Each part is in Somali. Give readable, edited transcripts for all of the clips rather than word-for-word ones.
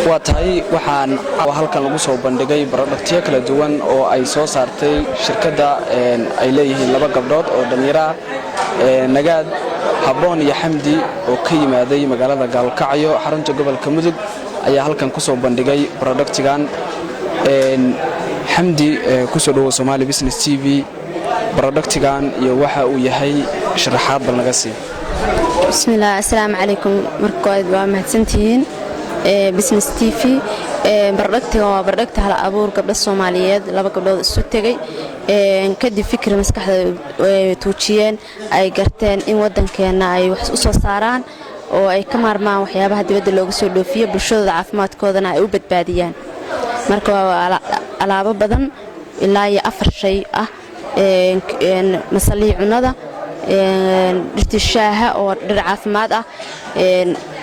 Waa tahay, waxaan halkan lagu soo bandhigay productyo kala duwan oo ay soo saartay shirkadda ay leeyihiin laba gabdhood oo dhallinyaro ah, Nagaad, Habboon iyo Xamdi, oo ka yimaaday magaalada Gaalkacyo, xarunta gobolka Mudug, ayaa halkan ku soo bandhigay productigan. Xamdi, kusoo dhowo Somali Business TV. Productigan iyo waxa uu yahay sharaxaad bal naga sii. Bismillaah, assalaamu calaykum. Marka koowaad waa mahadsantihiin Business TV. Productigan waa product hal abuur gabdho Soomaaliyeed, laba gabdhood isu tegay kadib fikir maskaxda tuujiyeen, ay garteen in waddankeenna ay wax u soo saaraan oo ay ka maarmaan waxyaabaha dibadda looga soo dhoofiyo, bulshadooda caafimaadkoodana ay u badbaadiyaan. Marka waa alaabo badan, ilaa iyo afar shay ah: masalihii cunnada, dhirtii shaaha oo dhir caafimaad ah,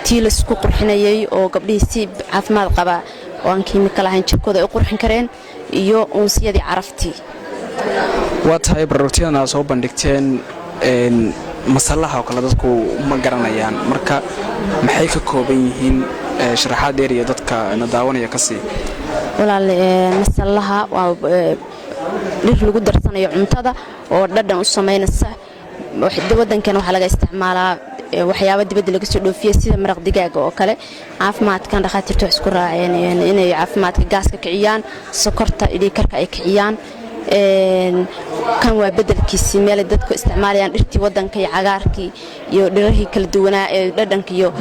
tii laisku qurxinayay oo gabdhihii si caafimaad qabaa oo aan kiimika lahayn jirkooda ay u qurxin kareen, iyo uunsiyadii caraftii. Waa tahay, productyadan aad soo bandhigteen, masalaha oo kale dadku ma garanayaan, marka maxay ka kooban yihiin? Sharaxaad dheer iyo dadka na daawanaya ka sii. Walaal, masalaha waa dhir lagu darsanayo cuntada oo dhadhan u samaynaysa. Wadankan waxaa laga isticmaalaa waxyaaba dibadda laga soo dhoofiya, sida maraq digaaga oo kale. Caafimaadkan dhakhaatiirta wax isku raaceen inay caafimaadka, gaaska kiciyaan, sokorta, dhiigkarka ay kiciyaan. Kan waa bedelkiisii, meelay dadku isticmaalayaan dhirtii wadanka iyo cagaarkii iyo dhirahii kala duwanaa ee dhadhanka iyo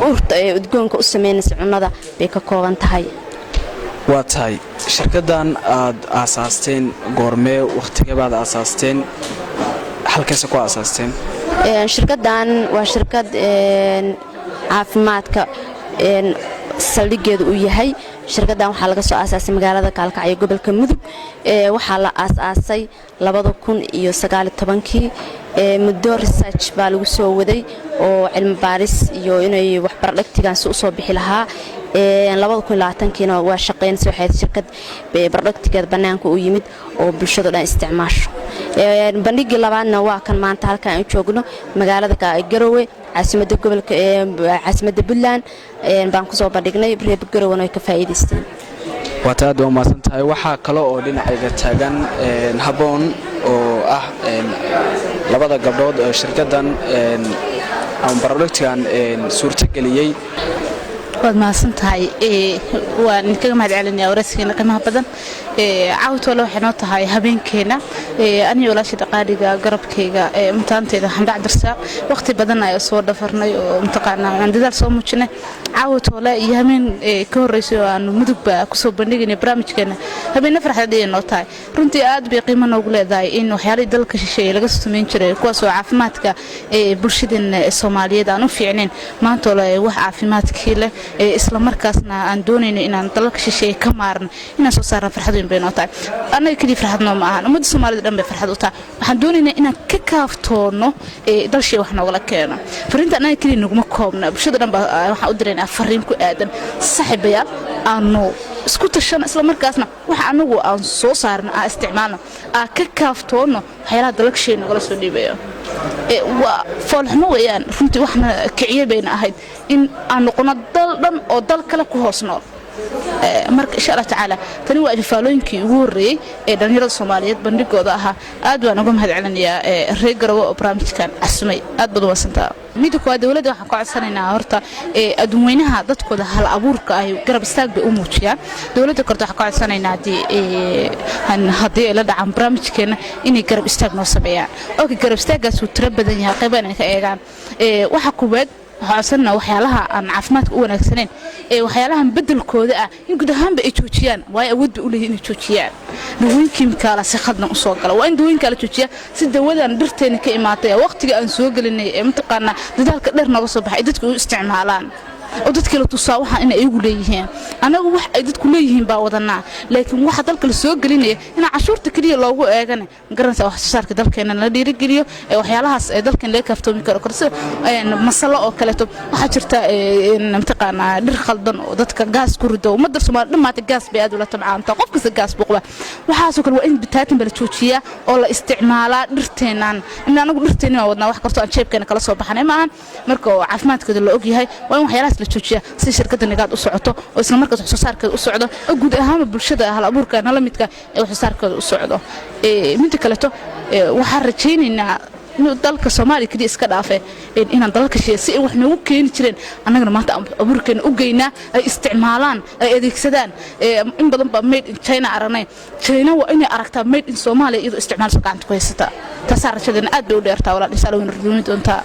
urta ee udgoonka u samaynaysa cunnada bay ka kooban tahay. Waa tahay, shirkaddan aad aasaasteen goormee? Wakhtigebaad aasaasteen? Halkeese ku aasaasteen? Shirkaddan waa shirkad caafimaadka saldhigeedu uu yahay. Shirkaddan waxaa laga soo aasaasay magaalada Gaalkacyo, gobolka Mudug. Waxaa la aas-aasay 2019-kii. Muddo research baa lagu soo waday oo cilmi baaris iyo inay wax productigan si usoo bixi lahaa. 2020-kiina waa shaqaynaysa. Waxay shirkad productigeeda bannaanka u yimid oo bulshado dhan isticmaasho. Bandhigii labaadna waa kan maanta halkan aan joogno, magaalada Garowe, caasimadda gobolka, caasimadda Puntland baan kusoo bandhignay. Reer Garowena way ka faa'iidaysteen. Waata, aad waa umahadsan tahay. Waxaa kale oo dhinacayga taagan Habboon oo ah labada gabdhood oo shirkaddan ama productigan suurtageliyey. Waad mahadsan tahay, waan idinkaga mahad celinaya waraysigeena qiimaha badan. Caawitoole waxay noo tahay habeenkeena, aniga walaasha dhaqaaliga garabkayga, mataanteyda Xamda Cabdirsaaq. Waqti badan ayaa soo dhafarnay oo mataqaanaa aan dadaal soo muujinay. Caawitoole iyo habeen ka horreysay oo aanu Mudugba kusoo bandhigaynay barnaamijkeena, habeenna farxad ayay noo tahay. Runtii aad bay qiimo noogu leedahay in waxyaalihii dalka shisheeye laga samayn jiray, kuwaas oo caafimaadka bulshadeena Soomaaliyeed aan u fiicnayn, maantoole wax caafimaadkii leh, isla markaasna aan doonayno inaan dalalka shisheeye ka maarno, inaan soo saarna farxad weyn bay noo tahay. Annaga keliya farxad nooma ahan, ummadda Soomaalida dhan bay farxad u tahay. Waxaan doonaynaa inaan ka kaaftoonno dalshii wax noogala keeno. Fariinta annaga keliya naguma koobna, bulshada dhan baa waxaan u diraynaa fariin ku aadan: saaxiibayaal, aanu isku tashano, isla markaasna waxa anagu aan soo saarno aan isticmaalno, aan ka kaaftoonno waxyaalaha dalalka shisheeye nogala soo dhiibayo. Waa foolxumo weeyaan runtii, waxna kiciye bayna ahayd in aan noqono dal dhan oo dal kale ku hoos nool. Marka insha Allah tacaala tani waa ifaalooyinkii ugu horreeyey ee dhallinyarada Soomaaliyeed bandhigooda ahaa. Aad baan uga mahad celinayaa reer Garowe oo barnaamijkan casumay. Aad baad u mahadsantaa. Midda koowaad, dowladda waxaan ka codsanaynaa horta, adduunweynaha dadkooda hal abuurka ah garab istaag bay u muujiyaan. Dowladda korta waxaan ka codsanaynaa haddii ay la dhacaan barnaamijkeena inay garab istaag noo sameeyaan. Okay, garab istaaggaas wuu tiro badan yahay, qaybahan inay ka eegaan. Waxa koowaad waxaa codsanaa, waxyaalaha aan caafimaadka u wanaagsanayn ee waxyaalahan beddelkooda ah in guud ahaanba ay joojiyaan, waayo awood bay u leeyihin inay joojiyaan. Dawooyin kiimikaala si khaldan usoo gala, waa in dawooyinkaa la joojiyaa, si dawadan dhirteena ka imaatay ee waqtiga aan soo gelinay ee mataqaanaa dadaalka dheer nooga soo baxay ay dadku u isticmaalaan, oo dadkii la tusaa waxaa inay iyagu leeyihiin. Annagu wax ay dadku leeyihiin baa wadanaa, laakiin waxa dalka la soo gelinaya inaa cashuurta keliya loogu eegana magaranaysa, wax soo saarka dalkeena la dhiirigeliyo ee waxyaalahaas ee dalkan laga kaaftoomi karo kor, sida masalo oo kaleeto. Waxaa jirta mataqaanaa dhir khaldan oo dadka gaas ku rido. Ummadda Soomaaliya dhammaata gaas bay aad ula tabcaanta, qof kasta gaas buu qabaa. Waxaasoo kale waa in bitaatin ba la joojiyaa oo la isticmaalaa dhirteennan. In anagu dhirteenni baan wadnaa, wax kastoo aan jeebkeena kala soo baxnay maahan. Marka oo caafimaadkooda la ogyahay, waa in waxyaalahaas la joojiyaa si shirkadda Nagaad u socoto oo isla markaas wax soo saarkeeda u socdo, oo guud ahaanba bulshada hal abuurka nala midka ee wax soo saarkeeda u socdo. Midda kaleeto, waxaan rajaynaynaa inuu dalka Soomaaliya keliya iska dhaafe, inaan dalalka shisheeye si ay wax noogu keeni jireen annagana maanta abuurkeena u geynaa, ay isticmaalaan, ay adeegsadaan. In badan baa made in China aragnay. China waa inay aragtaa made in Soomaaliya iyadoo isticmaalso, gacanta ku haysata. Taasaa rajadeena aad bay u dheertaa, walaal. Insha Allah wayna rujoomi doontaa.